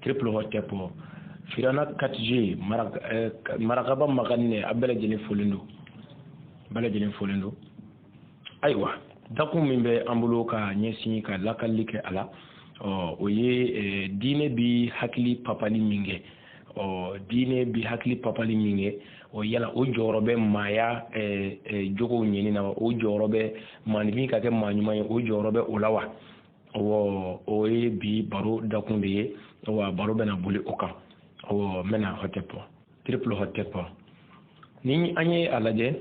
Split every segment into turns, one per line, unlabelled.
Triple Hotep Firana 4G Marakaba Maganine a bɛɛ lajɛlen folen don, bɛɛ lajɛlen folen don. Ayiwa, dakun min bɛ an bolo ka ɲɛsin ka lakalili kɛ a la, ɔ o ye diinɛ bi hakili papali min kɛ, ɔ diinɛ bi hakili papali min kɛ, ɔ yala o jɔyɔrɔ bɛ maaya jogow ɲɛni na wa? O jɔyɔrɔ bɛ maaninfin ka kɛ maa ɲuman ye, o jɔyɔrɔ bɛ o la wa? Ɔ o ye bi baro dakun de ye, wa baro bɛna boli o kan. Ɔ n bɛna Hotep, Triple Hotep. Ni an ye a lajɛ,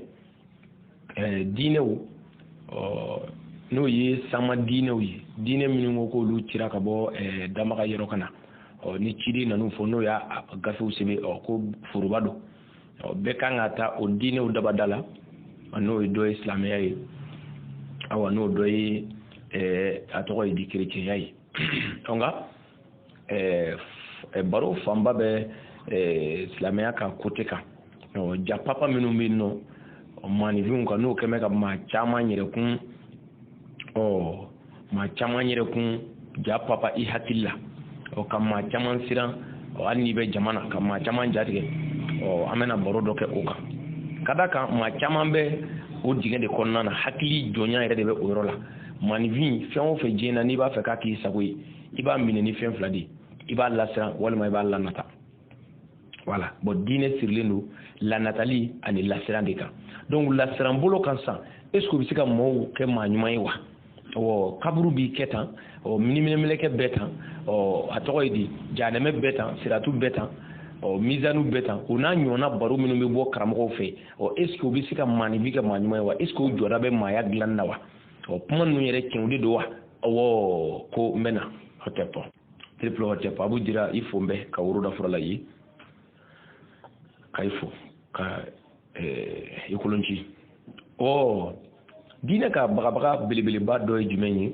diinɛw, ɔ n'o ye sama diinɛw ye, diinɛ minnu ko k'olu cira ka bɔ damaga yɔrɔ ka na, ɔ ni ciden nan'u fɔ n'o y'a gafew sɛbɛn, ɔ ko foroba don, ɔ bɛɛ kan ka taa o diinɛw dabada la, n'o ye dɔ ye silamɛya ye, awa n'o dɔ ye a tɔgɔ ye di kerecɛnya ye. Nka baro fanba bɛ silamɛya ka kote kan. Ja papa minnu bɛ yen nɔ maaninfinw kan, n'o kɛmɛ ka maa caman yɛrɛkun, ɔ maa caman yɛrɛkun ja papa i hakili la, ɔ ka maa caman siran, ɔ hali n'i bɛ jama na ka maa caman jatigɛ. Ɔ an bɛna baro dɔ kɛ o kan, ka d'a kan maa caman bɛ o dingɛ de kɔnɔna na, hakili jɔnya yɛrɛ de bɛ o yɔrɔ la. Maaninfin fɛn o fɛn diɲɛ na, n'i b'a fɛ k'a k'i sago ye, i b'a minɛ ni fɛn fila de ye, i b'a lasiran walima i b'a lanata. Voilà, bon diinɛ sirilen don lanatali ani lasiran de kan. Donc lasiran bolo kan sisan, est ce que u bɛ se ka mɔɔw kɛ maa ɲuman ye wa? Ɔ kaburu b'i kɛ tan, ɔ miniminɛmɛlɛkɛ bɛɛ tan, ɔ a tɔgɔ ye di jahanɛmɛ bɛɛ tan, siratu bɛɛ tan, ɔ mizanu bɛɛ tan, o n'a ɲɔgɔnna baro minnu bɛ bɔ karamɔgɔw fɛ, ɔ est ce que u bɛ se ka maaninfin kɛ maa ɲuman ye wa? Est ce que o jɔda bɛ maaya dilanni na wa? Ɔ kuma ninnu yɛrɛ tiɲɛw de don wa? Awɔ, ko n bɛ na Hotep, Triple Hotep. Abu Dira i fo n bɛ ka woro da fura la ye, ka i fo ka i kolon ci. Ɔ diinɛ ka bagabaga belebeleba dɔ ye jumɛn ye?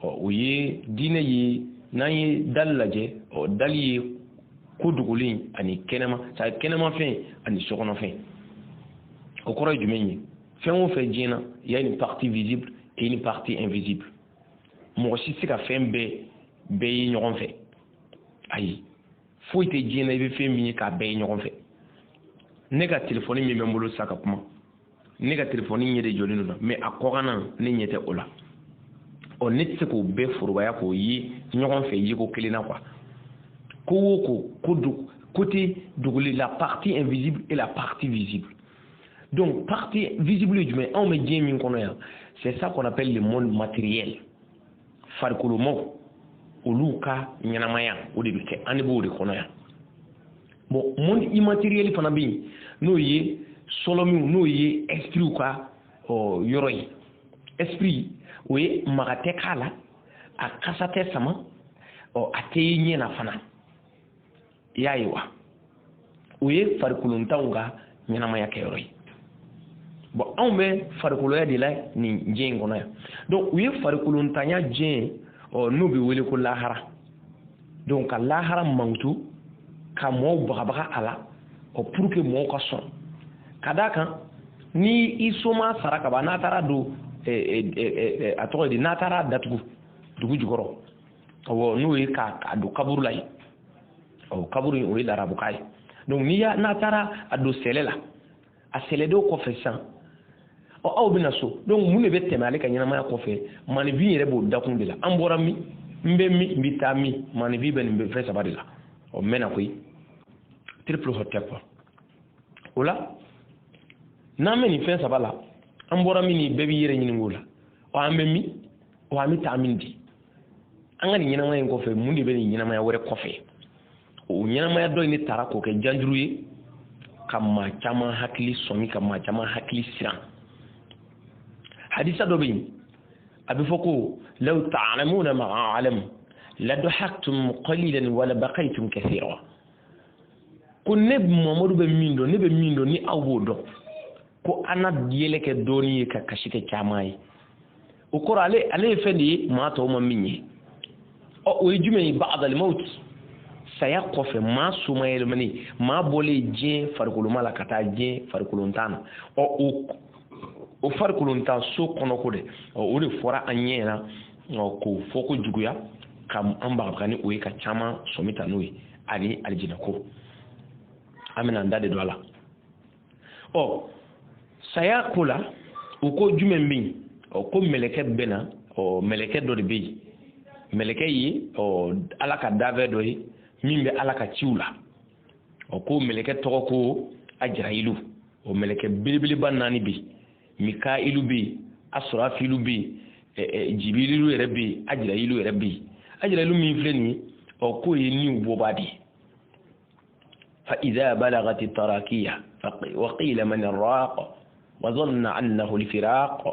Ɔ o ye diinɛ ye, n'an ye dali lajɛ, ɔ dali ye ko dogolen ani kɛnɛma, c'est kɛnɛmafɛn ani sokɔnɔfɛn. O kɔrɔ ye jumɛn ye? Fɛn o fɛn diɲɛ na, il y a une partie visible et une partie invisible. Mɔgɔ si tɛ se ka fɛn bɛɛ ye ɲɔgɔn fɛ. Ayi, foyi tɛ diɲɛ na i bɛ fɛn min ye k'a bɛɛ ye ɲɔgɔn fɛ. Ne ka telefɔni min bɛ n bolo sisan ka kuma, ne ka telefɔni ɲɛ de jɔlen don, mais a kɔkanna ne ɲɛ tɛ o la. Ɔ ne tɛ se k'o bɛɛ forobaya k'o ye ɲɔgɔn fɛ yeko kelen na quoi. Ko o ko ko côté dogolen, la partie invisible et la partie visible. Donc partie visible ye jumɛn? Anw bɛ diɲɛ min kɔnɔ yan, c'est ça qu'on appelle le monde matériel. Farikolomaw olu ka ɲɛnamaya o de bɛ kɛ, an de b'o de kɔnɔ yan. Bon, monde immatériel fana bɛ yen, n'o ye sɔlɔmiw, n'o ye esprit ka yɔrɔ ye. Esprit o ye maga tɛ k'a la, a kasa tɛ sama, ɔ a tɛ ye ɲɛ na fana. I y'a ye wa? O ye farikolontanw ka ɲɛnamaya kɛyɔrɔ ye. Bon, anw bɛ farikoloya de la nin diɲɛ in kɔnɔ yan. Donc u ye farikolontanya diɲɛ, ɔ n'o bɛ wele ko lahara. Donc ka lahara mankutu ka mɔɔw bagabaga a la, ɔ pour que mɔɔw ka sɔn. Ka d'a kan ni i soma sara ka ban, n'a taara don a tɔgɔ ye di, n'a taara datugu dugu jukɔrɔ, awɔ n'o ye k'a don kaburu la yen, ɔ kaburu in o ye larabuka ye. Donc n'i y'a n'a taara a don sɛlɛ la, a sɛlɛdenw kɔfɛ sisan, ɔ aw bɛna so. Donc mun de bɛ tɛmɛ ale ka ɲɛnamaya kɔfɛ? Maaninfin yɛrɛ b'o dakun de la. An bɔra min, n bɛ min, n bɛ taa min, maaninfin bɛ nin fɛn saba de la. Ɔ n bɛ na koyi, Triple Hotep. O la n'an bɛ nin fɛn saba la, an bɔra min ni bɛɛ b'i yɛrɛ ɲininka o la. Ɔ an bɛ min, ɔ an bɛ taa min di? An ka nin ɲɛnamaya in kɔfɛ, mun de bɛ nin ɲɛnamaya wɛrɛ kɔfɛ? O ɲɛnamaya dɔ in de taara k'o kɛ janjuru ye ka maa caman hakili sɔmi, ka maa caman hakili siran. Hadisa dɔ bɛ yen, a bɛ fɔ ko law ta'lamuna ma a'lamu ladahaktum qalilan wa labaqaytum kathira. Ko ne Mamadu bɛ min dɔn, ne bɛ min dɔn ni aw b'o dɔn, ko an na yɛlɛ kɛ dɔɔnin ye ka kasi kɛ caman ye. O kɔrɔ ale ye fɛn de ye maa tɔw ma min ye. Ɔ o ye jumɛn ye? Ba'dal maut, saya kɔfɛ, maa somayɛlɛmani, maa bɔlen diɲɛ farikoloma la ka taa diɲɛ farikolontan na. Ɔ o farikolontan so kɔnɔ ko dɛ, ɔ o de fɔra an ɲɛ ɲɛna, ɔ k'o fɔ ko juguya. Ka an bagabaga ni o ye, ka caman sɔmi ta n'o ye ani alijinɛ ko. An bɛna an da de don a la. Ɔ, saya ko la, u ko jumɛn bɛ yen? Ɔ, ko mɛlɛkɛ bɛ na. Ɔ, mɛlɛkɛ dɔ de bɛ yen. Mɛlɛkɛ ye, ɔ, Ala ka dafɛ dɔ ye min bɛ Ala ka ciw la. Ɔ, ko mɛlɛkɛ tɔgɔ ko Ajarayilu. O mɛlɛkɛ belebeleba naani bɛ yen: Mikailu bɛ yen, Asurafilu bɛ yen, Jibililu yɛrɛ bɛ yen, Ajarayilu yɛrɛ bɛ yen. Ajarayilu min filɛ nin ye, ɔ, k'o ye niw bɔbaa de ye. Fa idha balagati tarakiya wa qila man raq wa dhanna annahu al-firaq.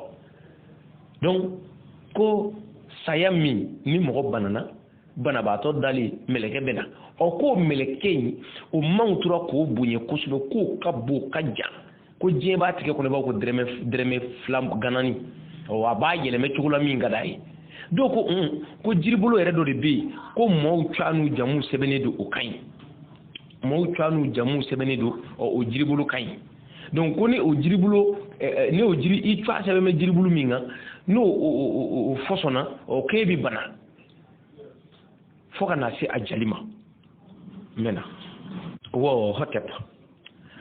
Donc ko saya min ni mɔgɔ banana, banabaatɔ dalen, mɛlɛkɛ bɛ na. Ɔ, k'o mɛlɛkɛ in, o manw tora k'o bonya kosɛbɛ, k'o ka bon, ka jan, ko diɲɛ b'a tigɛ kɔnɔ i b'a fɔ ko dɛrɛmɛ fila ganani. Ɔ, a b'a yɛlɛmɛ cogo la min ka d'a ye. Dɔw ko ko jiribolo yɛrɛ dɔ de bɛ yen, ko mɔɔw tɔgɔ n'u jamuw sɛbɛnnen don, o ka ɲi. Mɔɔw tɔgɔ n'u jamuw sɛbɛnnen don, ɔ, o jiribolo ka ɲi. Donc ko ni o jiribolo, ni o jiri, i tɔgɔ sɛbɛn bɛ jiribolo min kan, n'o o fɔsɔnna, ɔ, k'e bɛ bana fo ka na se a jali ma. N bɛ na wɔ hɔtɛp.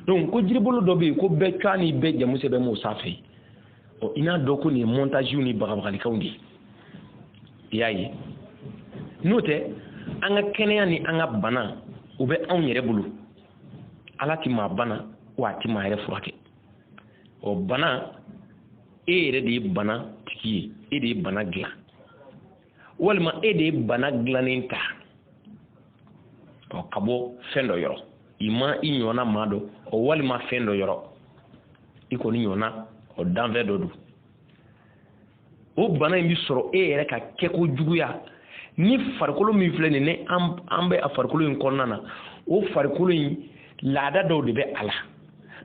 Donc ko jiribolo dɔ bɛ yen, ko bɛɛ tɔgɔ ni bɛɛ jamu sɛbɛn m'o sanfɛ. Ɔ, i n'a dɔn ko nin ye montage ni bagabagalikanw de ye. I y'a ye, n'o tɛ, an ka kɛnɛya ni an ka bana, o bɛ anw yɛrɛ bolo. Ala ti maa bana wa, a ti maa yɛrɛ furakɛ. Ɔ, bana, e yɛrɛ de ye bana tigi ye, e de ye bana dilan, walima e de ye bana dilannen ta, ɔ, ka bɔ fɛn dɔ yɔrɔ, i ma i ɲɔgɔnna maa dɔ, ɔ, walima fɛn dɔ yɔrɔ, i kɔni ɲɔgɔnna, ɔ, danfɛn dɔ don. O bana in bɛ sɔrɔ e yɛrɛ ka kɛko juguya ni farikolo min filɛ nin ni an bɛ a farikolo in kɔnɔna na, o farikolo in laada dɔw de bɛ a la.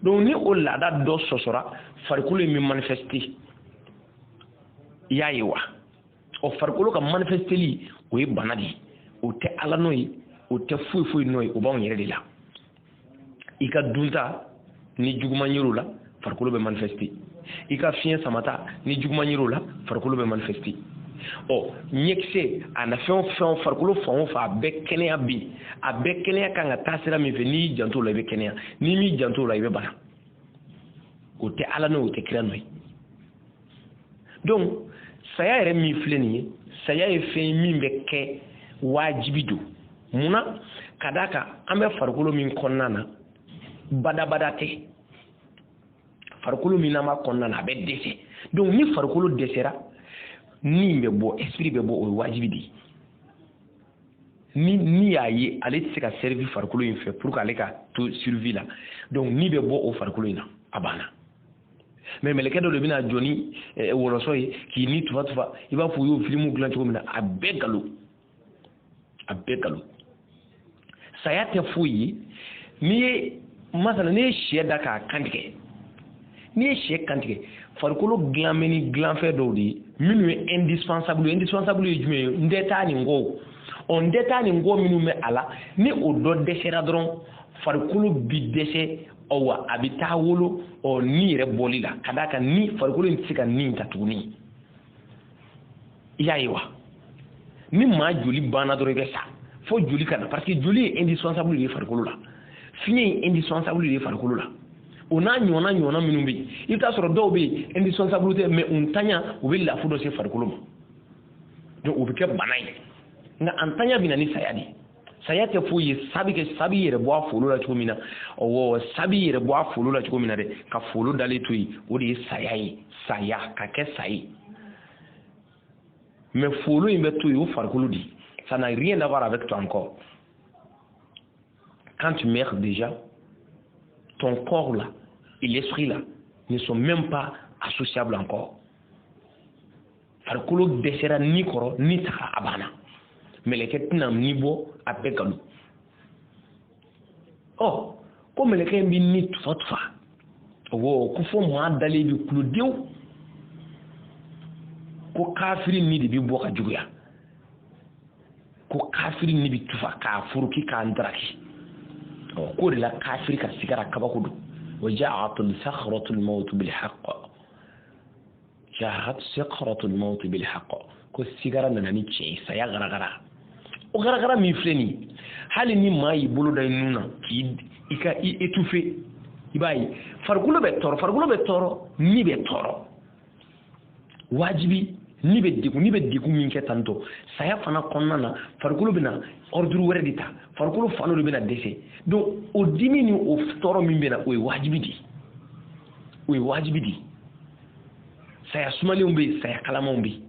Donc ni o laada dɔ sɔsɔra, farikolo in bɛ manifester. I y'a ye wa? Ɔ, farikolo ka manifesteli, o ye bana de ye. O tɛ Ala nɔ ye, o tɛ foyi foyi nɔ ye, o b'anw yɛrɛ de la. I ka dunta ni juguman yer'o la, farikolo bɛ manifester. I ka fiɲɛ samata ni juguman yer'o la, farikolo bɛ manifester. Ɔ, ɲɛkisɛ a na, fɛn o fɛn, farikolo fan o fan, a bɛɛ kɛnɛya bɛ yen. A bɛɛ kɛnɛya kan ka taa sira min fɛ, n'i y'i janto o la, i bɛ kɛnɛya. N'i m'i janto o la, i bɛ bana. O tɛ Ala nɔ ye, o tɛ kira nɔ ye. Donc saya yɛrɛ min filɛ nin ye, saya ye fɛn ye min bɛ kɛ wajibi don. Munna? Ka d'a kan an bɛ farikolo min kɔnɔna na, badabada tɛ. Farikolo min n'an b'a kɔnɔna na, a bɛ dɛsɛ. Donc ni farikolo dɛsɛra, ni bɛ bɔ, esprit bɛ bɔ, o ye wajibi de ye. Ni y'a ye ale tɛ se ka servir farikolo in fɛ pour que ale ka to survie la, donc ni bɛ bɔ o farikolo in na, a banna. Mais mɛlɛkɛ dɔ de bɛna jɔ ni wɔlɔsɔ ye k'i ni tufa tufa, i b'a fɔ u y'o filimu dilan cogo min na. A bɛɛ nkalon, a bɛɛ nkalon. Saya tɛ foyi ye. N'i ye masala, n'i ye sɛ da k'a kantigɛ, n'i ye sɛ kantigɛ, farikolo dilan bɛ ni dilanfɛn dɔw de ye minnu ye indispensable. Indispensable ye jumɛn ye? N tɛ taa nin kɔ. Ɔ, n tɛ taa nin kɔ minnu bɛ a la, ni o dɔ dɛsɛra dɔrɔn, farikolo bi dɛsɛ. Ɔ, wa a bɛ taa wolo, ɔ, ni yɛrɛ bɔli la, ka d'a kan ni farikolo in tɛ se ka ni ta tuguni. I y'a ye wa? Ni maa joli banna dɔrɔn, i bɛ sa, fo joli ka na, parce que joli ye indispensable de ye farikolo la, fiɲɛ ye indispensable de ye farikolo la, o n'a ɲɔgɔnna ɲɔgɔnna minnu bɛ yen. I bɛ taa sɔrɔ dɔw bɛ yen, indispensable tɛ, mais u ntanya, u bɛ lafu dɔ se farikolo ma, donc o bɛ kɛ bana ye. Nka a ntanya bɛ na ni saya de ye. Saya tɛ foyi ye. Sa bɛ kɛ, sa b'i yɛrɛ bɔ a folo la cogo min na, ɔwɔ, sa b'i yɛrɛ bɔ a folo la cogo min na dɛ, ka folo dalen to yen, o de ye saya ye. Saya ka kɛ sa ye, mais folo in bɛ to yen, o farikolo de, ça n'a rien à voir avec toi encore. Quand tu meurs déjà, ton corps là et l'esprit là ne sont même pas associables encore. Farikolo dɛsɛra ni kɔrɔ, ni tagara, a banna. Mɛlɛkɛ tɛna ni bɔ, a bɛɛ nkalon. Ɔ, ko mɛlɛkɛ in bɛ ni tufa tufa, ɔwɔ, ko fo maa dalen bɛ kulodenw, ko kafiri ni de bɛ bɔ ka juguya, ko kafiri ni bɛ tufa k'a furuki k'a ndaraki. Ɔ, k'o de la kafiri ka sigara kabako don. Wa ja'at sakhratul maut bil haqq, ja'at sakhratul maut bil haqq, ko sigara nana ni tiɲɛ ye, saya garagara. O garagara min filɛ nin ye, hali ni maa y'i bolo da i nun na k'i i ka i étouffer, i b'a ye farikolo bɛ tɔɔrɔ, farikolo bɛ tɔɔrɔ, ni bɛ tɔɔrɔ. Wajibi ni bɛ degun, ni bɛ degun min kɛ tantɔ saya fana kɔnɔna na, farikolo bɛna ordre wɛrɛ de ta, farikolo fan dɔ de bɛna dɛsɛ. Donc o dimi ni o tɔɔrɔ min bɛ na, o ye wajibi de ye, o ye wajibi de ye. Saya sumalenw bɛ yen, saya kalamanw bɛ yen.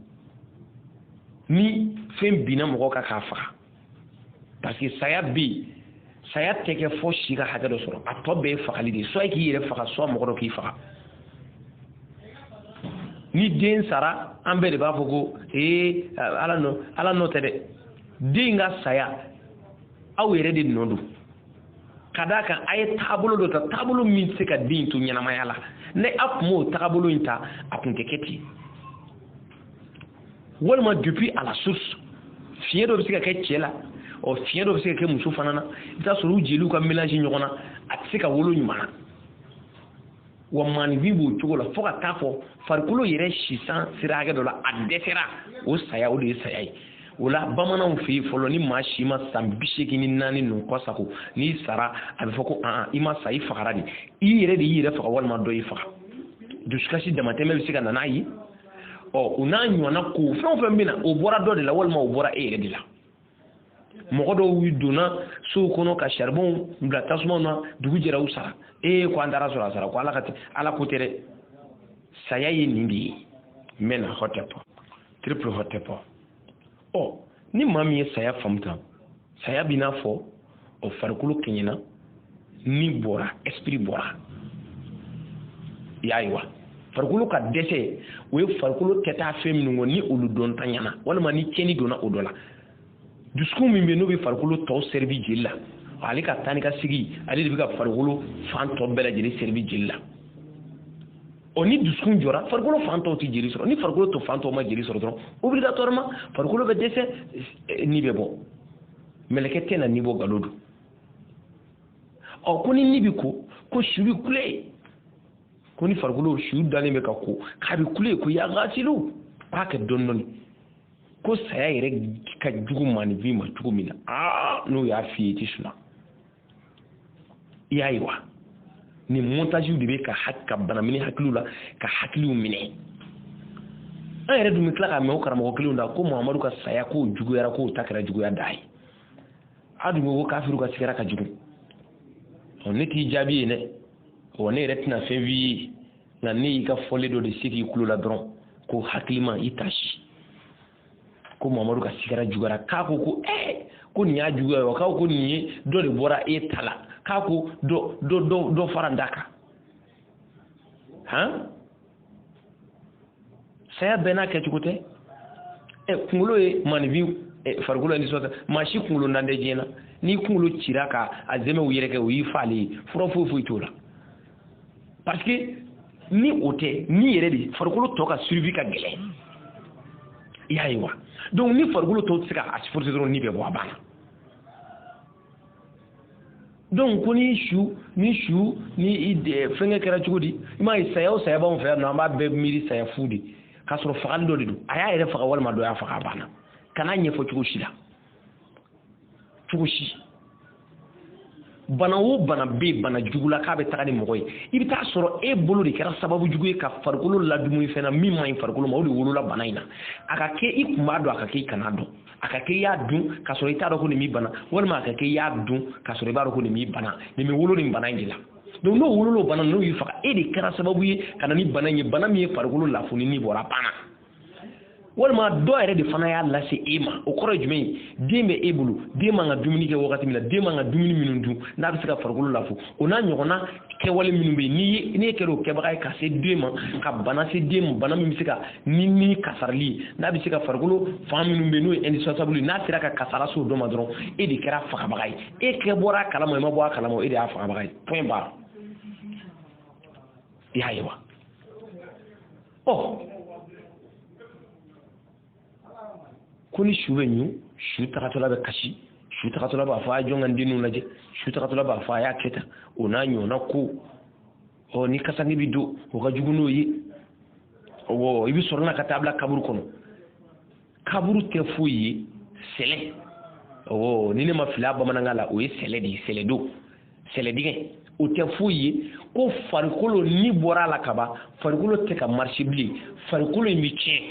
Ni fɛn binna mɔgɔ kan k'a faga, parce que saya bɛ yen, saya tɛ kɛ fɔ si ka hakɛ dɔ sɔrɔ, a tɔ bɛɛ ye fagali de ye, soit k'i yɛrɛ faga, soit mɔgɔ dɔ k'i faga. Ni den sara, an bɛɛ de b'a fɔ ko ee, ala nɔ, ala nɔ tɛ dɛ. Den ka saya, aw yɛrɛ de nɔ don, ka d'a kan a ye taabolo dɔ ta, taabolo min tɛ se ka den to ɲɛnamaya la. Ni a tun m'o taabolo in ta, a tun tɛ kɛ ten. Walima depuis à la source, fiɲɛ dɔ bɛ se ka kɛ cɛ la, ɔ fiɲɛ dɔ bɛ se ka kɛ muso fana na. I bɛ taa sɔrɔ u jeliw ka mélange ɲɔgɔn na, a tɛ se ka wolo ɲuman na. Wa maanifin b'o cogo la fo ka taa fɔ farikolo yɛrɛ sisan sira hakɛ dɔ la, a dɛsɛra, o saya, o de ye saya ye. O la bamananw fɛ yen fɔlɔ, ni maa si ma san 84 ninnu kɔ sago, n'i sara, a bɛ fɔ ko an i ma sa, i fagara de, i yɛrɛ de y'i yɛrɛ faga walima dɔ y'i faga. Dusukasi damatɛmɛ bɛ se ka na n'a ye. Ɔ o n'a ɲɔgɔnna ko fɛn o fɛn bɛ na, o bɔra dɔ de la walima o bɔra e yɛrɛ de la. Mɔgɔ dɔw donna sow kɔnɔ ka saribɔnw bila tasuma na, dugu jɛra, u sara. Ee, ko an taara sɔrɔ a sara, ko ala ka ala ko tɛ dɛ. Saya ye nin de ye. N bɛ na hɔtɛpɔ, triple hɔtɛpɔ. Ɔ ni maa min ye saya faamu tan, saya b'i n'a fɔ o farikolo kɛɲɛna, ni bɔra, esprit bɔra. I y'a ye wa, farikolo ka dɛsɛ, o ye farikolo tɛ taa fɛn minnu kɔ, ni olu dɔntanyana walima ni tiɲɛni donna o dɔ la. Dusukun min bɛ yen, n'o bɛ farikolo tɔw servi jeli la, ale ka taa ni ka segin, ale de bɛ ka farikolo fan tɔ bɛɛ lajɛlen servi jeli la. Ɔ ni dusukun jɔra, farikolo fan tɔw tɛ jeli sɔrɔ. Ni farikolo tɔ fan tɔw ma jeli sɔrɔ dɔrɔn, obligatoirement farikolo bɛ dɛsɛ, ni bɛ bɔ. Mɛlɛkɛ tɛ na ni bɔ, nkalon don. Ɔ ko ni ni bɛ ko, ko su bɛ kule, ko ni farikolo su dalen bɛ ka ko, k'a bɛ kule, ko ya gasilu, k'a kɛ dɔɔni dɔɔni, ko saya yɛrɛ ka jugu maanifin ma cogo min na, aa n'o y'a f'i ye, i tɛ sunaa. I y'a ye wa, nin montage de bɛ ka ka bana minɛ hakiliw la, ka hakiliw minɛ. An yɛrɛ dun bɛ tila k'a mɛn o karamɔgɔ kelenw da ko Muhamadu ka saya k'o juguyara, k'o ta kɛra juguya da ye. A dun ko kafiru ka sigara ka jugu. Ɔ ne t'i jaabi yen dɛ, ɔ ne yɛrɛ tɛna fɛn f'i ye, nka ne y'i ka fɔlen dɔ de se k'i kulo la dɔrɔn, ko hakilima i tasi, ko Muhamadu ka sigara juguyara, k'a ko ko ee, ko nin y'a juguya ye wa, k'a ko nin ye dɔ de bɔra e ta la, k'a ko dɔ dɔ dɔ dɔ fara da kan. Han, saya bɛɛ n'a kɛcogo tɛ. Ɛ kunkolo ye maanifin farikolo nisɔn, maa si kunkolo nan tɛ diɲɛ na. N'i kunkolo cira ka a zɛmɛw yɛrɛkɛ, o y'i falen ye, fura foyi foyi t'o la. Parce que ni o tɛ, ni yɛrɛ de farikolo tɔ ka survie ka gɛlɛn. I y'a ye wa. Donc ni farikolo tɔw tɛ se ka a supporter dɔrɔn, ni bɛ bɔ, a banna. Donc ko ni su ni su ni fɛnkɛ kɛra cogo di, i m'a ye, saya o saya b'anw fɛ yan nɔ, an b'a bɛɛ miiri saya fu de, k'a sɔrɔ fagali dɔ de don. A y'a yɛrɛ faga walima dɔ y'a faga, a banna. Kan'a ɲɛfɔ cogo si la, cogo si. Bana o bana bɛ yen, bana jugu la k'a bɛ taga ni mɔgɔ ye, i bɛ taa sɔrɔ e bolo de kɛra sababu jugu ye ka farikolo ladumuni fɛn na min man ɲi farikolo ma, o de wolola bana in na. A ka kɛ i kun b'a dɔn, a ka kɛ i kana dɔn, a ka kɛ i y'a dun k'a sɔrɔ i t'a dɔn ko nin b'i bana, walima a ka kɛ i y'a dun k'a sɔrɔ i b'a dɔn ko nin b'i bana, nin bɛ wolo nin bana in de la. Donc n'o wolola o bana, n'o y'i faga, e de kɛra sababu ye ka na ni bana in ye, bana min ye farikolo lafuni, ni bɔra, banna. Walima dɔ yɛrɛ de fana y'a lase e ma. O kɔrɔ ye jumɛn ye? Den bɛ e bolo, den man ka dumuni kɛ wagati min na, den man ka dumuni minnu dun n'a bɛ se ka farikolo lafu, o n'a ɲɔgɔnna kɛwale minnu bɛ yen, ni n'e kɛra o kɛbaga ye ka se den ma, ka bana se den ma, bana min bɛ se ka ni kasarali ye, n'a bɛ se ka farikolo fan minnu bɛ yen n'o ye indispensable ye, n'a sera ka kasara se o dɔ ma dɔrɔn, e de kɛra fagabaga ye. E kɛ bɔra a kalama, i ma bɔ a kalama, e de y'a fagabaga ye, point barre. I y'a ye wa. Ɔ ko ni su bɛ ɲu, su tagatɔla bɛ kasi, su tagatɔla b'a fɔ a ye jɔn ka n denninw lajɛ, su tagatɔla b'a fɔ a y'a kɛ tan, o n'a ɲɔgɔnna ko. Ɔ ni kasange bɛ don, o ka jugu n'o ye. Ɔ i bɛ sɔrɔ na ka taa bila kaburu kɔnɔ. Kaburu tɛ foyi ye, sɛlɛ Ɔ ni ne ma fili a bamanankan la, o ye sɛlɛ de ye, sɛlɛdo, sɛlɛdingɛ. O tɛ foyi ye ko farikolo ni bɔra a la kaban, farikolo tɛ ka marcher bilen, farikolo in bɛ tiɲɛ.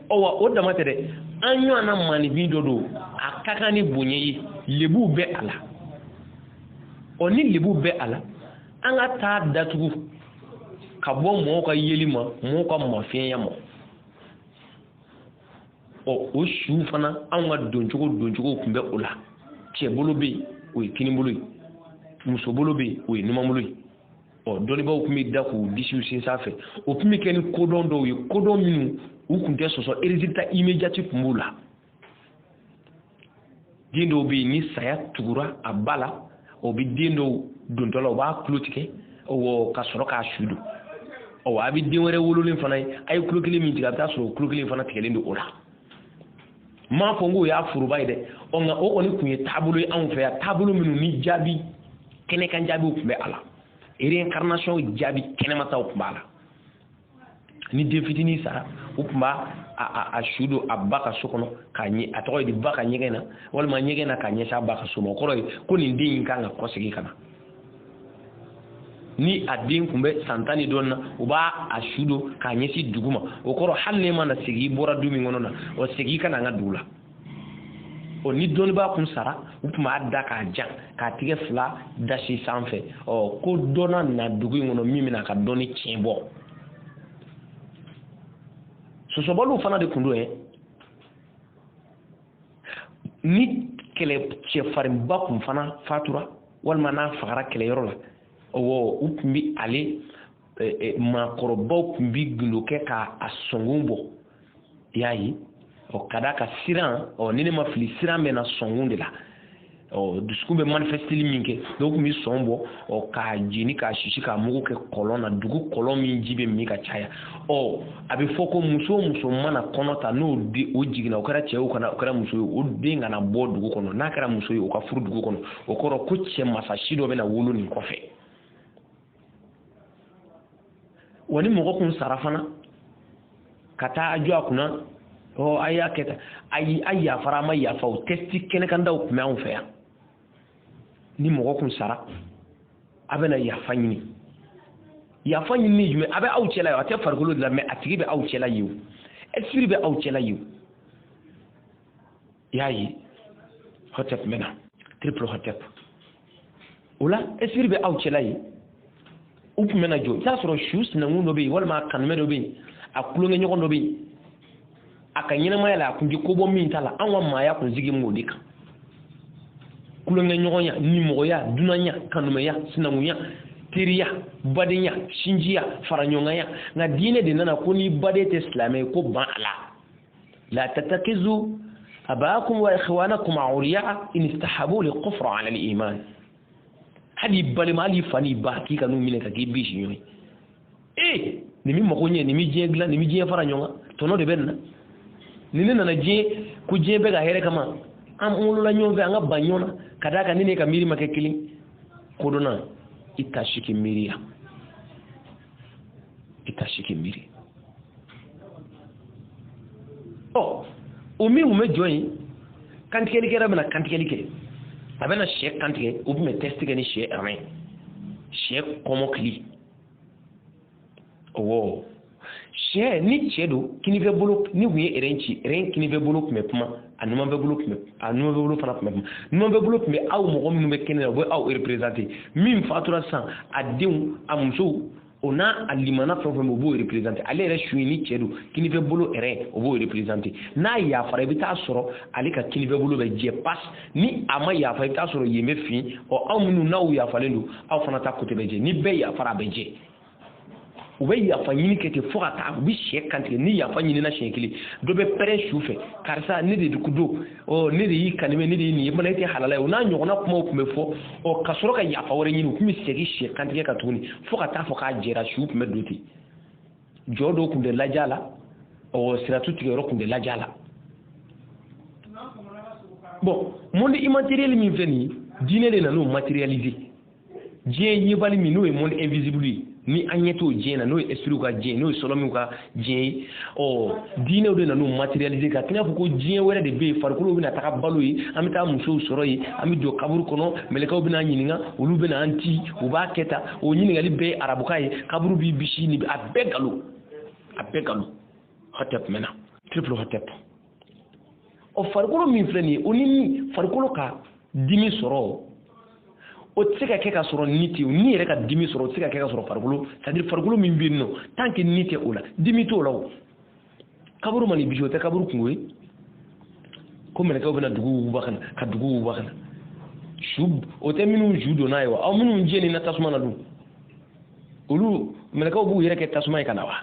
Ɔ wa o dama tɛ dɛ, an ɲɔgɔnna maaninfin dɔ don, a ka kan ni bonya ye, lebuw bɛ a la. Ɔ ni lebu bɛ a la, an ka taa datugu ka bɔ mɔgɔw ka yeli ma, mɔgɔw ka mafiɲɛya ma. Ɔ o su fana, anw ka doncogo tun bɛ o la. Cɛ bolo bɛ yen, o ye kinibolo ye, muso bolo bɛ yen, o ye numanbolo ye. Ɔ dɔnnibaaw tun bɛ da k'u disiw sinsin a fɛ. O tun bɛ kɛ ni kodɔn dɔw ye, kodɔn minnu u tun tɛ sɔsɔ, résultat immédiat tun b'u la. Den dɔw bɛ yen, ni saya tugura a ba la, o bɛ den dɔw dontɔ la, o b'a tulo tigɛ ka sɔrɔ k'a su don. Ɔ a bɛ den wɛrɛ wololen fana ye, a ye tulo kelen min tigɛ, a bɛ taa sɔrɔ o tulo kelen fana tigɛlen don o la. N m'a fɔ n k'o y'a foroba ye dɛ, ɔ nka o kɔni tun ye taabolo ye anw fɛ yan, taabolo minnu ni jaabi kɛnɛkan jaabiw tun bɛ a la, réincarnation jaabi kɛnɛmataw tun b'a la. Ni den fitinin sara, u tun b'a a su don a ba ka so kɔnɔ k'a ɲɛ, a tɔgɔ ye di, ba ka ɲɛgɛn na walima ɲɛgɛn na k'a ɲɛsin a ba ka so ma. O kɔrɔ ye ko nin den in kan ka kɔsegin ka na. Ni a den tun bɛ san 10 ni dɔɔnin na, u b'a a su don k'a ɲɛsin dugu ma. O kɔrɔ hali n'e ma na segin, i bɔra du min kɔnɔ na, o segin i ka na an ka dugu la. Ɔ ni dɔnnibaa kun sara, u tun b'a da k'a jan, k'a tigɛ fila dasi sanfɛ, ɔ ko dɔ na dugu in kɔnɔ min bɛna a ka dɔnni tiɲɛ bɔ. Sɔsɔbaliw fana de tun don yɛ. Ni kɛlɛ cɛfarinba kun fana fatura walima n'a fagara kɛlɛyɔrɔ la, ɔwɔ u tun bɛ ale maakɔrɔbaw tun bɛ gundo kɛ k'a sɔnkun bɔ. I y'a ye, ɔ ka d'a kan siran, ɔ ni ne ma fili, siran bɛ na sɔnkun de la. Ɔ dusukun bɛ manifesteli min kɛ, dɔw tun bɛ sɔn bɔ, ɔ k'a jeni k'a sisi k'a mugu kɛ kɔlɔn na, dugu kɔlɔn min ji bɛ min ka caya. Ɔ a bɛ fɔ ko muso o muso mana kɔnɔ ta, n'o den o jiginna, o kɛra cɛ o kana o kɛra muso ye, o den kana bɔ dugu kɔnɔ. N'a kɛra muso ye, o ka furu dugu kɔnɔ. O kɔrɔ ko cɛ masasi dɔ bɛna wolo nin kɔfɛ. Wa ni mɔgɔ kun sara fana ka taa jɔ a kunna, ɔ a y'a kɛ tan, ayi a yafara, a ma yafa, o tɛsti kɛnɛkandaw tun bɛ anw fɛ yan. Ni mɔgɔ kun sara, a bɛna yafa ɲini. Yafa ɲini ni jumɛn? A bɛ aw cɛla ye, a tɛ farikolo de la, mɛ a tigi bɛ aw cɛla ye, o esprit bɛ aw cɛla ye. O i y'a ye, hotep mɛna triple hotep, o la esprit bɛ aw cɛla ye. U tun bɛna jɔ, i t'a sɔrɔ su sinankun dɔ bɛ yen, walima a kanumɛ dɔ bɛ yen, a kulonkɛɲɔgɔn dɔ bɛ yen, a ka ɲɛnamaya la a kun tɛ ko bɔ min ta la. Anw ka maaya kun sigi m'o de kan, kulonkɛɲɔgɔnya, nimɔgɔya, dunanya, kanumɛya, sinankunya, teriya, badenya, sinjiya, faraɲɔgɔnkanya. Nka diinɛ de nana ko n'i baden tɛ silamɛ ye, ko ban a la. La tattakizu abakum wa ikhwanakum awliya in istahabu li kufra ala al-iman. Hali balima, hali fa n'i ba, k'i ka n'u minɛ ka k'i bisi ɲɔgɔn ye. Ee nin mi mago ɲɛ, nin mi diɲɛ dilan, nin mi diɲɛ fara ɲɔgɔn kan, tɔnɔ de bɛ nin na. Ni ne nana diɲɛ ko diɲɛ bɛɛ ka hɛrɛ kama, an wolola ɲɔgɔn fɛ, an ka ban ɲɔgɔn na, ka d'a kan ni ne ka miiri ma kɛ kelen. Kodɔnna i ta si k'i miiri ya, i ta si k'i miiri. Ɔ o min tun bɛ jɔ yen, kantigɛlikɛla bɛna kantigɛli kɛ, a bɛna sɛ kantigɛ, o tun bɛ test kɛ ni sɛ rein, sɛ kɔmɔkili. Ɔwɔ sɛ ni cɛ don, kinifɛ bolo ni kun ye rein ci, rein kinifɛ bolo tun bɛ kuma, a numanfɛ bolo tun bɛ, a numanfɛ bolo fana tun bɛ kuma. Numanfɛ bolo tun bɛ aw mɔgɔ minnu bɛ kɛnɛ la, u bɛ aw représenter. Min fatura sisan, a denw, a musow, o n'a a limana fɛn o fɛn, o b'o représenter. Ale yɛrɛ su ye ni cɛ don, kinifɛ bolo rein, o b'o représenter. N'a yafara, i bɛ taa sɔrɔ ale ka kinifɛ bolo bɛ jɛ pas. Ni a ma yafa, i bɛ taa sɔrɔ yen bɛ fin. Ɔ aw minnu n'aw yafalen don, aw fana ta côté bɛ jɛ. Ni bɛɛ yafara, a bɛ jɛ. U bɛ yafa ɲini kɛ ten fo ka taa u bɛ sɛ kantigɛ. Ni yafa ɲinina siɲɛ kelen, dɔ bɛ pɛrɛn su fɛ, karisa ne de don, ɔ ne de y'i kanimɛ, ne de ye nin ye, mana e tɛ halala ye. O n'a ɲɔgɔnna kumaw tun bɛ fɔ. Ɔ ka sɔrɔ ka yafa wɛrɛ ɲini, u tun bɛ segin sɛ kantigɛ kan tuguni fo ka taa fɔ k'a jɛra. Su tun bɛ don ten, jɔ dɔw tun tɛ lajɛ a la, ɔ siratu tigɛyɔrɔ tun tɛ lajɛ a la. Bon, monde immatériel min filɛ nin ye, diinɛ de nan'o matérialiser. Diɲɛ yebali min n'o ye monde invisible ye, ni an ɲɛ t'o diɲɛ na, n'o ye esprit ka diɲɛ, n'o ye sɔlɔmiw ka diɲɛ ye. Ɔ diinɛw de nan'o matérialiser ka tɛnɛ fɔ ko diɲɛ wɛrɛ de bɛ yen, farikolo bɛna taga balo yen, an bɛ taa musow sɔrɔ yen, an bɛ don kaburu kɔnɔ, mɛlɛkɛw bɛna ɲininka, olu bɛna an ci, u b'a kɛ tan. O ɲininkali bɛɛ ye arabukan ye, kaburu b'i bisi ni a bɛɛ nkalon, a bɛɛ nkalon. Hotep mɛnna, triple hotep. Ɔ farikolo min filɛ nin ye, o ni farikolo ka dimi sɔrɔ, o tɛ se ka kɛ ka sɔrɔ ni tɛ, ni yɛrɛ ka dimi sɔrɔ, o tɛ se ka kɛ ka sɔrɔ farikolo, c'est à dire farikolo min bɛ yen nɔ, tant que ni tɛ o la, dimi t'o la. O kaburu ma nin bisi, o tɛ kaburu kungo ye ko mɛlɛkɛw bɛna dugu wuguba ka na, ka dugu wuguba ka na su, o tɛ minnu ju donna ye wa? Aw minnu jenina tasuma na dun, olu mɛlɛkɛw b'u yɛrɛ kɛ tasuma ye ka na wa?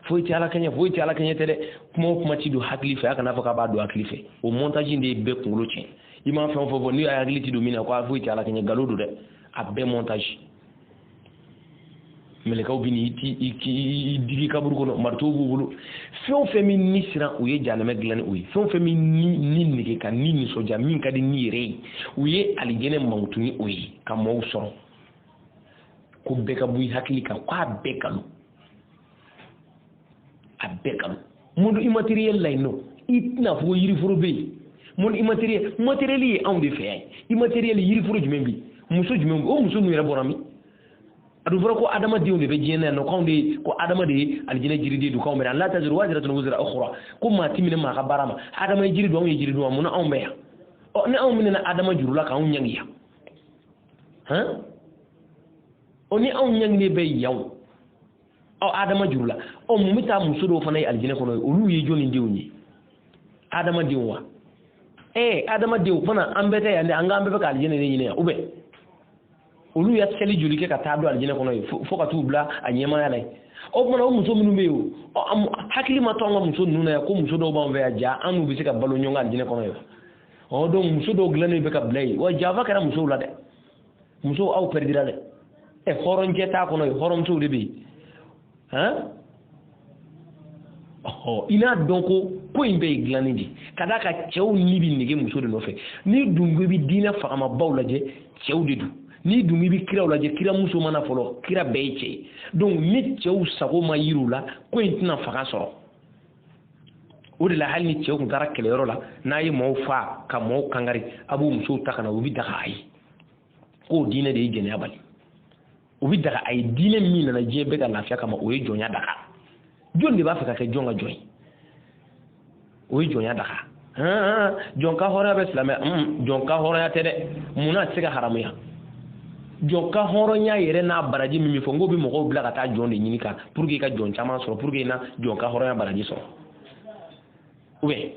Foyi tɛ ala kɛɲɛ, foyi tɛ ala kɛɲɛ tɛ dɛ. Kuma o kuma ti don hakili fɛ, a kana fɔ k'a b'a don hakili fɛ. O montage in de ye bɛɛ kunkolo tiɲɛ. I m'a fɛn o fɛn fɔ, n'i y'a hakili ti don min na, ko a foyi tɛ ala kɛɲɛ, nkalon don dɛ, a bɛɛ montage. Mɛlɛkɛw bɛ n'i i digi kaburu kɔnɔ, maritow b'u bolo. Fɛn o fɛn min ni siran, u ye jahanamɛ dilan ni o ye. Fɛn o fɛn min ni nege ka ni nisɔndiya, min ka di ni yɛrɛ ye, u ye alijɛnɛ mankutu ni o ye ka maaw sɔrɔ. Ko bɛɛ ka bɔ i hakili kan k'a bɛɛ nkalon, a bɛɛ nkalon. Monde immatériel la yen nɔ, i tɛna fɔ ko yiriforo bɛ yen. Monde immatériel, matériel ye anw de fɛ yan. Immatériel, yiriforo jumɛn bɛ yen? Muso jumɛn bɛ yen? O muso ninnu yɛrɛ bɔra min? A dun fɔra ko adamadenw de bɛ diɲɛ na yan nɔ, k'anw de ye, ko adama de ye alijinɛ jiriden dun, k'anw bɛ yan. La taziru waziratun wizra ukhra, ko maa ti minɛ maa ka baara ma. Adama ye jiri dun, anw ye jiri dun, mun na anw bɛ yan? Ɔ ni anw minɛna adama juru la k'anw ɲangi yan, han? Ɔ ni anw ɲanginen bɛ yan o, ɔ adama juru la, ɔ mun bɛ taa muso dɔw fana ye alijinɛ kɔnɔ ye? Olu ye jɔnni denw ye? Adamadenw wa? Adamadenw fana, an bɛɛ tɛ yan dɛ, an k'an bɛɛ bɛ ka alijinɛ de ɲini yan, ou bien olu ya seli joli kɛ ka taa don alijinɛ kɔnɔ yen fo ka t'u bila a ɲɛmaaya la yen? O kumana o muso minnu bɛ yen, o hakili ma to an ka muso ninnu na yan ko muso dɔw b'an fɛ yan, ja an n'u bɛ se ka balo ɲɔgɔn kan alijinɛ kɔnɔ yen. Ɔ donc muso dɔw dilannen bɛ ka bila yen wa, janfa kɛra musow la dɛ, musow aw pɛridira dɛ. Hɔrɔncɛ t'a kɔnɔ yen, hɔrɔnmusow de bɛ yen. Han, ɔhɔ, i n'a dɔn ko ko in bɛɛ ye dilanni de ye, ka d'a kan cɛw ni bɛ nege muso de nɔfɛ. N'i dun ko i bɛ diinɛ fagamabaw lajɛ, cɛw de don. N'i dun i bɛ kiraw lajɛ, kira muso mana fɔlɔ, kira bɛɛ ye cɛ ye. Donc ni cɛw sago ma yir'u la, ko in tɛna fanga sɔrɔ. O de la hali ni cɛw tun taara kɛlɛyɔrɔ la, n'a ye maaw fa ka maaw kangari, a b'u musow ta ka na, u bɛ daga a ye k'o diinɛ de ye jɛnɛya bali. U bɛ daga a ye diinɛ min nana diɲɛ bɛɛ ka lafiya kama, o ye jɔnya daga. Jɔn de b'a fɛ ka kɛ jɔn ka jɔn ye? O ye jɔnya daga. Jɔn ka hɔrɔnya bɛ silamɛya, jɔn ka hɔrɔnya tɛ dɛ. Munna a tɛ se ka haramuya? Jɔn ka hɔrɔnya yɛrɛ n'a baraji min bɛ fɔ, n k'o bɛ mɔgɔw bila ka taa jɔn de ɲini kan pour que i ka jɔn caman sɔrɔ, pour que i na jɔn ka hɔrɔnya baraji sɔrɔ. Ou bien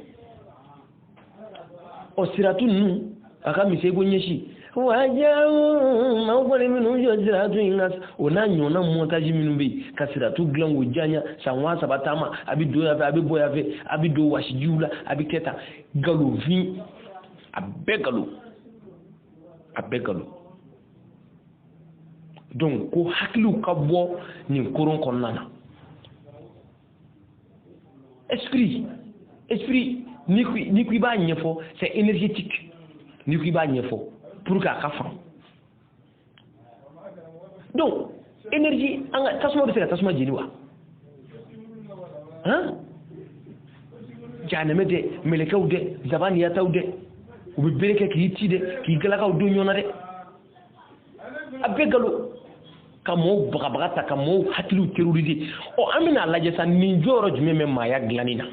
ɔ siratu ninnu a ka misɛn ko ɲɛsin wajahu maaw kɔni minnu jɔ siratu in kan, o n'a ɲɔgɔnna montage minnu bɛ yen ka siratu dilan k'o diyaɲa, san 3000 taama, a bɛ don yan fɛ, a bɛ bɔ yan fɛ, a bɛ don wasijiw la, a bɛ kɛ tan, nkalonfin, a bɛɛ nkalon, a bɛɛ nkalon. Donc ko hakiliw ka bɔ nin koron kɔnɔna na. Esprit, esprit, n'i ko i b'a ɲɛfɔ, c'est énergétique. N'i ko i b'a ɲɛfɔ pour que a ka faamu. Donc énergie, an ka tasuma bɛ se ka tasuma jeni wa? Han, jahanamɛ dɛ, mɛlɛkɛw dɛ, zabaniyataw dɛ, u bɛ bere kɛ k'i ci dɛ, k'i galakaw don ɲɔgɔn na dɛ, a bɛɛ nkalon, ka mɔgɔw bagabaga ta, ka mɔgɔw hakiliw terroriser. Ɔ an bɛna lajɛ sa, nin jɔyɔrɔ jumɛn bɛ maaya dilanni na?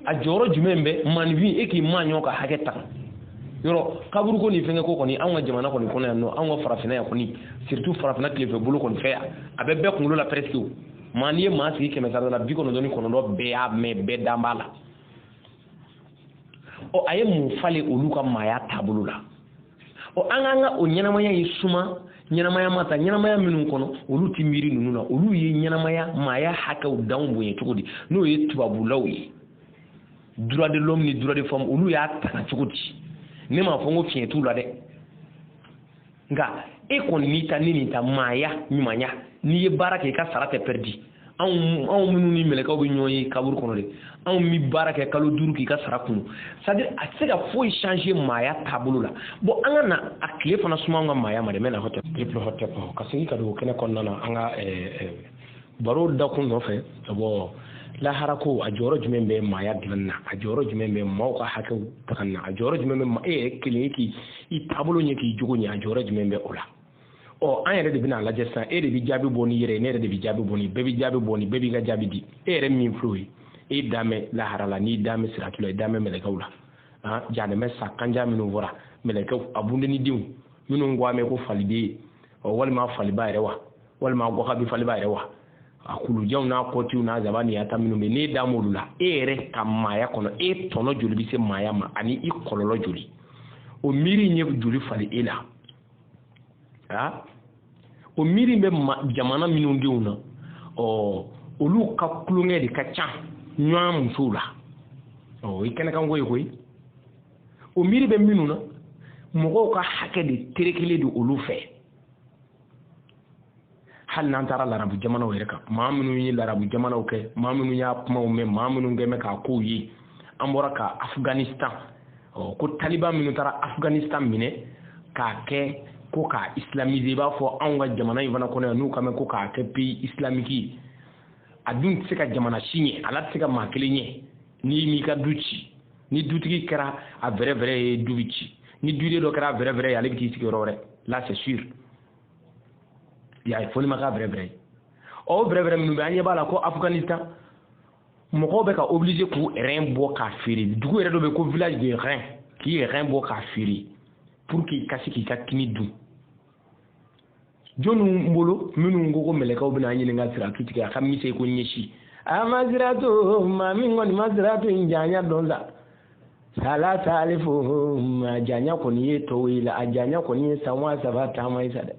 A jɔyɔrɔ jumɛn bɛ maninfin e k'i maa ɲɔgɔn ka hakɛ ta? Yɔrɔ kaburuko ni fɛnkɛ ko kɔni, anw ka jamana kɔni kɔnɔ yan nɔ, anw ka farafinna yan kɔni, surtout farafinna tilefɛ bolo kɔni fɛ yan, a bɛ bɛɛ kunkolo la presque. Maa n'i ye maa sigi 100 sara la, 99 bɛɛ y'a mɛn, bɛɛ dan b'a la. Ɔ a ye mun falen olu ka maaya taabolo la? Ɔ an k'an ka o ɲɛnamaya in suma ɲɛnamaya ma ta, ɲɛnamaya minnu kɔnɔ olu ti miiri ninnu na, olu ye ɲɛnamaya maaya hakɛw danw bonya cogo di? N'o ye tubabulaw ye, droit de l'homme ni droit de femme, olu y'a tanga cogo di? Ne m'a fɔ n ko fiɲɛ t'u la dɛ, nka e kɔni n'i ta ni nin ta maaya ɲumanya, n'i ye baara kɛ i ka sara tɛ pɛridi. Anw minnu ni mɛlɛkɛw bɛ ɲɔgɔn ye kaburu kɔnɔ dɛ, anw bɛ baara kɛ kalo 5 k'i ka sara kunu. C'est à dire a tɛ se ka foyi changer maaya taabolo la. Bon, an ka na a tile fana suma an ka maaya ma dɛ. N bɛ na hɔtɛ triple hɔtɛ ka segin ka don kɛnɛ kɔnɔna na, an ka baro dakun nɔfɛ. Bon, lahara ko, a jɔyɔrɔ jumɛn bɛ maaya dilanni na? A jɔyɔrɔ jumɛn bɛ maaw ka hakɛw taganni na? A jɔyɔrɔ jumɛn bɛ e yɛrɛ kelen k'i i taabolo ɲɛ, k'i jogo ɲɛ? A jɔyɔrɔ jumɛn bɛ o la? Ɔ, an yɛrɛ de bɛna lajɛ sisan. E de bɛ jaabi bɔ n'i yɛrɛ ye, ne yɛrɛ de bɛ jaabi bɔ ni, bɛɛ bɛ jaabi bɔ ni, bɛɛ b'i ka jaabi di. E yɛrɛ min filɛ o ye, e dan bɛ lahara la, n'i dan bɛ siratu la, i dan bɛ mɛlɛkɛw la. Han, jahanamɛ sa kanja minnu fɔra, mɛlɛkɛw a bundenidenw minnu ko an bɛ ko faliden, ɔ, walima faliba yɛrɛ wa, walima gɔkabi faliba yɛrɛ wa, a kulujanw n'a kɔtiw n'a zaba ni yata minnu bɛ, n'e dan m'olu la, e yɛrɛ ka maaya kɔnɔ, e tɔnɔ joli bɛ se maaya ma ani i kɔlɔlɔ joli? O miiri in ye joli fali e la? Ha, o miiri bɛ jamana minnu denw na, ɔ, olu ka tulonkɛ de ka ca ɲɔgɔn musow la. Ɔ, o ye kɛnɛkanko ye koyi. O miiri bɛ minnu na, mɔgɔw ka hakɛ de terekelen don olu fɛ. Hali n'an taara larabu jamanaw yɛrɛ kan, maa minnu ye larabu jamanaw kɛ, maa minnu y'a kumaw mɛn, maa minnu kɛ mɛ k'a kow ye, an bɔra ka Afganistan, ɔ, ko taliban minnu taara Afganistan minɛ k'a kɛ ko k'a islamiser, i b'a fɔ anw ka jamana in fana kɔnɔ yan, n'u ka mɛn ko k'a kɛ pays islamique ye. A dun tɛ se ka jamana si ɲɛ, ala tɛ se ka maa kelen ɲɛ n'i m'i ka du ci. Ni dutigi kɛra a vrai vrai ye, du bɛ ci. Ni duden dɔ kɛra a vrai vrai ye, ale bɛ t'i sigi yɔrɔ wɛrɛ là, c'est sûr. I y'a ye, fo ni ma k'a vrai vrai ye. Ɔ, o vrai vrai minnu bɛ, an ɲɛ b'a la ko Afganistan mɔgɔw bɛ ka obligé k'u rein bɔ k'a feere. Dugu yɛrɛ dɔ bɛ ko village de rein, k'i rein bɔ k'a feere pour que i ka se k'i ka kini dun. Jɔnniw bolo minnu ko ko mɛlɛkɛw bɛna ɲininka siratu tigɛ, a ka mise ko ɲɛsi a ma siratu, maa min kɔni ma siratu in janya dɔn sa, sala salifu, a janya kɔni ye tɔw ye la, a janya kɔni ye san 3000 taama ye sa dɛ.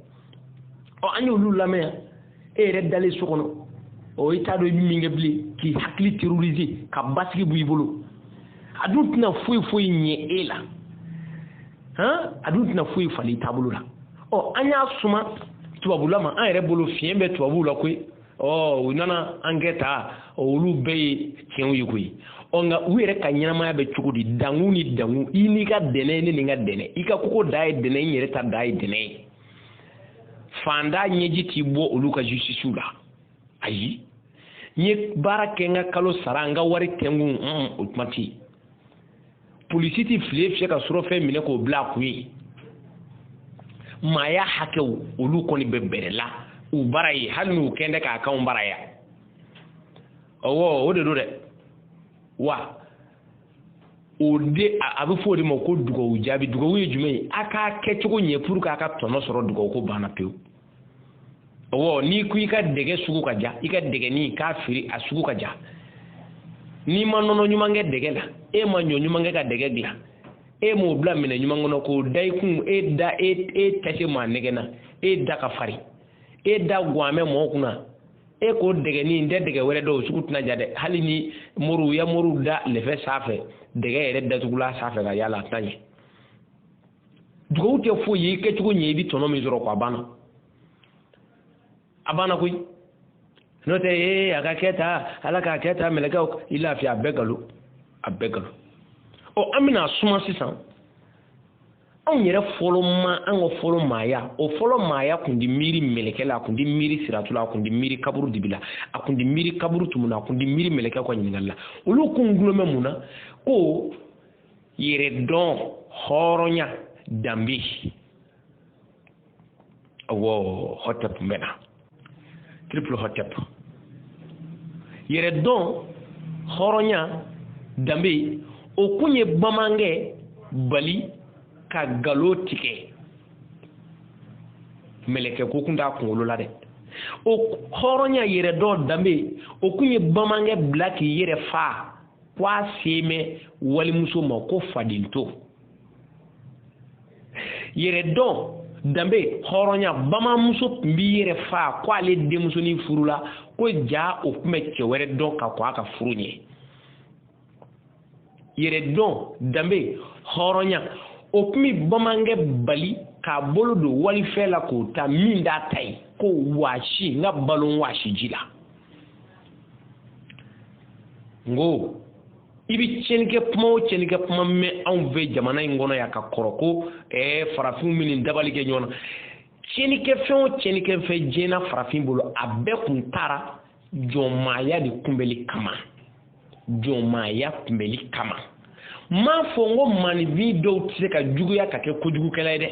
Ɔ, an y'olu lamɛn yan. E yɛrɛ dalen so kɔnɔ, ɔ, i t'a dɔn i bɛ min kɛ bilen, k'i hakili terroriser, ka basigi bɔ i bolo. A dun tɛna foyi foyi ɲɛ e la, han, a dun tɛna foyi falen i taabolo la. Ɔ, an y'a suma tubabula ma, an yɛrɛ bolo fiɲɛ bɛ tubabuw la koyi. Ɔ, u nana an kɛ ta, olu bɛɛ ye tiɲɛw ye koyi. Ɔ, nka u yɛrɛ ka ɲɛnamaya bɛ cogo di? Dankun ni dankun, i n'i ka dɛnɛ, ne ni n ka dɛnɛ, i ka koko da ye dɛnɛ, n yɛrɛ ta da ye dɛnɛ ye. Fanda ɲɛji t'i bɔ olu ka justice la. Ayi, n ye baara kɛ, n ka kalo sara, n ka wari tɛnkun, o kuma tɛ yen. Polisi ti file fiyɛ ka surɔfɛn minɛ k'o bila a kun ye. Maaya hakɛw, olu kɔni bɛ bɛrɛ la u bara ye, hali n'u kɛn tɛ k'a kanw bara ya. Ɔwɔ, o de don dɛ. Wa o de a bɛ fɔ o de ma ko dugawu jaabi. Dugawu ye jumɛn ye? A k'a kɛcogo ɲɛ pour que a ka tɔnɔ sɔrɔ. Dugawu ko banna pewu. Ɔwɔ, n'i ko i ka dɛgɛ sugu ka ja, i ka dɛgɛnin k'a feere a sugu ka ja, n'i ma nɔnɔ ɲuman kɛ dɛgɛ la, e ma ɲɔ ɲuman kɛ ka dɛgɛ dilan, e m'o bila minɛ ɲuman kɔnɔ k'o da i kun, e da e tɛ se maa nɛgɛ na, e da ka farin, e da guwan bɛ mɔgɔw kunna, e k'o dɛgɛnin tɛ dɛgɛ wɛrɛ dɔn, o sugu tɛna ja dɛ. Hali ni moriw ya moriw da lɛfɛ sanfɛ, dɛgɛ yɛrɛ datugula sanfɛ ka yaala, a tɛna ɲɛ. Dugawu tɛ foyi ye, i kɛcogo ɲɛ, i bɛ tɔnɔ min sɔrɔ ko a banna, a banna koyi. N'o tɛ, ee, a ka kɛ tan, ala k'a kɛ tan, mɛlɛkɛw i lafiya, a bɛɛ nkalon, a bɛɛ nkalon. Ɔ, an bɛna suma sisan. Anw yɛrɛ fɔlɔ ma, an ka fɔlɔ maaya, o fɔlɔ maaya kun di miiri mɛlɛkɛ la, a kun di miiri siratu la, a kun di miiri kaburu dibi la, a kun di miiri kaburu tumu na, a kun di miiri mɛlɛkɛ ka ɲininkali la. Olu kun gulon bɛ mun na? Ko yɛrɛdɔn, hɔrɔnya, danbe. Awɔ, hɔtɛp bɛ na, triple hɔtɛp, yɛrɛdɔn, hɔrɔnya, danbe. O kun ye bamanankɛ bali ka nkalon tigɛ. Mɛlɛkɛ ko kun t'a kunkolo la dɛ. O hɔrɔnya, yɛrɛdɔn, danbe, o kun ye bamanankɛ bila k'i yɛrɛ fa ko a sen bɛ walimuso ma ko faden to. Yɛrɛdɔn, danbe, hɔrɔnya, bamananmuso tun b'i yɛrɛ fa ko ale denmusonin furula, ko ja o tun bɛ cɛ wɛrɛ dɔn ka kɔn a ka furu ɲɛ. Yɛrɛdɔn, danbe, hɔrɔnya, o tun bɛ bamanankɛ bali k'a bolo don walifɛn la k'o ta min t'a ta ye, ko waasi n ka balo waasi ji la. N ko i bɛ tiɲɛnikɛ kuma o tiɲɛnikɛ kuma mɛn anw fɛ jamana in kɔnɔ yan ka kɔrɔ ko farafinw bɛ nin dabali kɛ ɲɔgɔn na. Tiɲɛnikɛ fɛn o tiɲɛnikɛ fɛn diɲɛ na farafin bolo, a bɛɛ kun taara jɔnmaaya de kunbɛli kama. Jɔnmaaya kunbɛli kama. N m'a fɔ n ko maaninfin dɔw tɛ se ka juguya ka kɛ kojugukɛla ye dɛ.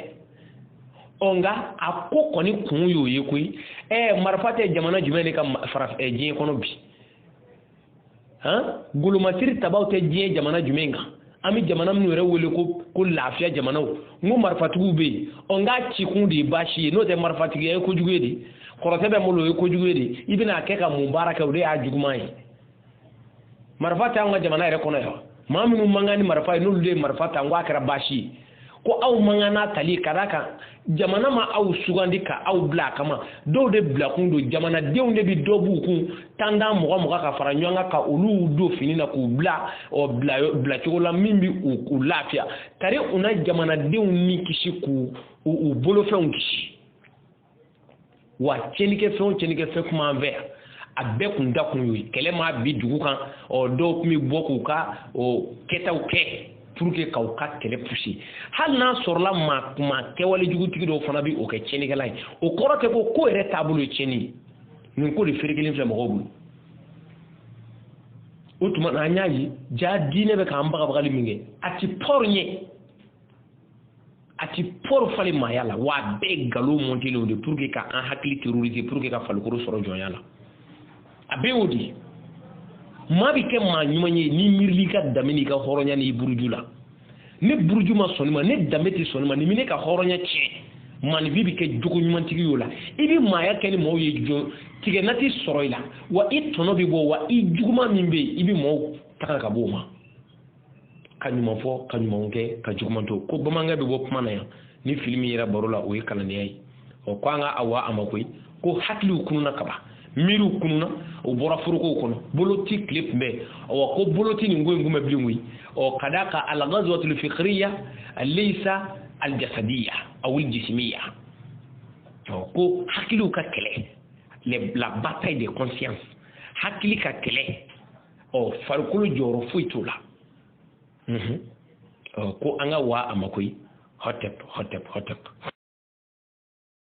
Ɔ nka a ko kɔni kun y'o ye koyi. Marifa tɛ jamana jumɛn de ka diɲɛ kɔnɔ bi? Han, golomasiri tabaw tɛ diɲɛ jamana jumɛn kan? An bɛ jamana minnu yɛrɛ wele ko lafiya jamanaw, n ko marifatigiw bɛ yen. Ɔ nka cikun de ye baasi ye, n'o tɛ marifatigiya ye kojugu ye de. Kɔrɔtɛ bɛ n bolo, o ye kojugu ye de. I bɛna kɛ ka mun baara kɛ, o de y'a juguman ye. Marifa tɛ anw ka jamana yɛrɛ kɔnɔ yan. Maa minnu man kan ni marifa ye, n'olu de ye marifa ta, n ko a kɛra baasi ye. Ko aw man kan n'a tali, ka d'a kan jamana ma aw sugandi ka aw bila a kama. Dɔw de bilakun don, jamanadenw de bi dɔ b'u kun tandan mɔgɔ mɔgɔ ka fara ɲɔgɔn kan ka olu don fini na k'u bila bilacogo la min bi u lafiya. Tari u na jamanadenw ni kisi k'u u bolofɛnw kisi. Wa tiɲɛnikɛ fɛn o tiɲɛnikɛ fɛn kuma an fɛ yan, a bɛɛ kun da kun y'o ye. Kɛlɛ ma bi dugu kan, ɔ dɔw tun bɛ bɔ k'u ka kɛtaw kɛ pour que k'aw ka kɛlɛ pousser. Hali n'a sɔrɔla maa kɛwale jugutigi dɔw fana bɛ o kɛ tiɲɛnikɛla ye, o kɔrɔ tɛ ko yɛrɛ taabolo ye tiɲɛni ye. Nin ko de feere kelen filɛ mɔgɔw bolo. O tuma na an y'a ye ja diinɛ bɛ k'an bagabagali min kɛ, a ti pɔri ɲɛ, a ti pɔri falen maaya la. Wa a bɛɛ ye nkalon mɔntelenw de pour que ka an hakili terroriser, pour que ka farikolo sɔrɔ jɔnya la. A bɛɛ y'o de ye. Maa bɛ kɛ maa ɲuman ye n'i miirili ka danbe n'i ka hɔrɔnya n'i buruju la. Ne buruju ma sɔn ma, ne danbe tɛ sɔn ma, nin bɛ ne ka hɔrɔnya tiɲɛ. Maaninfin bɛ kɛ jogo ɲumantigi y'o la. I bɛ maaya kɛ ni maaw ye jɔn tigɛ tɛ sɔrɔ i la, wa i tɔnɔ bɛ bɔ, wa i juguman min bɛ yen i bɛ maaw taga ka bɔ o ma. Ka ɲuman fɔ, ka ɲumanw kɛ, ka juguman to. Ko bamanankɛ bɛ bɔ kuma na yan ni fili min yera baro la, o ye kalandenya ye. Ɔ ko an ka awa a ma koyi, ko hakiliw kununa kaban, miiriw kununa, o bɔra forokow kɔnɔ. Bolo ti tile kun bɛ, awa ko bolo ti nin ko in kun bɛ bilen koyi. Ɔ ka d'a kan al-ghazwatul fikriya laysa al-jasadiyya aw al-jismiyya. Ɔ ko hakiliw ka kɛlɛ, la bataille des consciences, hakili ka kɛlɛ. Ɔ farikolo jɔyɔrɔ foyi t'o la. Ɔ ko an ka wa a ma koyi. Hotep hotep hotep.